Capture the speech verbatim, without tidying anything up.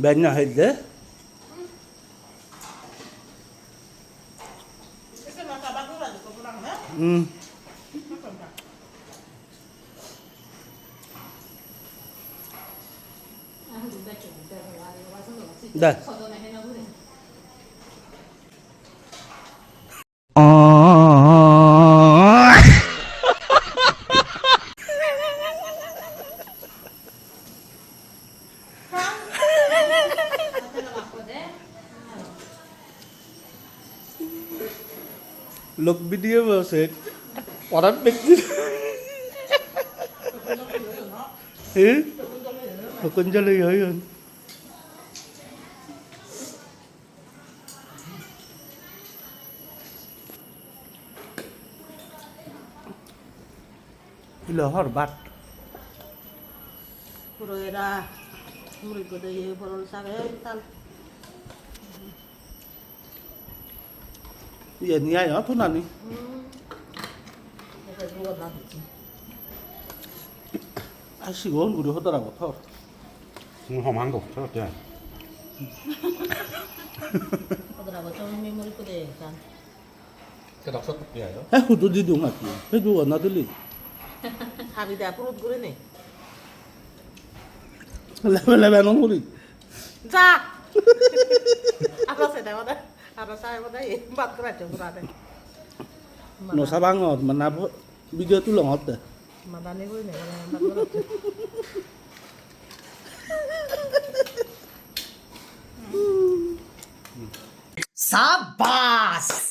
Bej na hei de. Hmm. Da. Lok video bo se. Orat bekti. Eh? Hukun jalo yoyon. Ilo hor bat. Puro era, muri gode ye, borol sage, tal. Iyen ni ayo, tunani. Hmm. Ar sigon guri hodor agot hor. Mui hom hang gok, chorot ya. Hodor agot, chorot memory kude ekkan. Ke doksot ya, yo. Eh, hudu di dung ati. He du na duli. Habi da purut guri ne. Lebe lebe non guri. Ja. Aro se de wada. Aro sai wada e bat kora chok kora de. No sabangor, mana bo-, video tulongotte. Madani boi ne, madani boi ne. Sabas!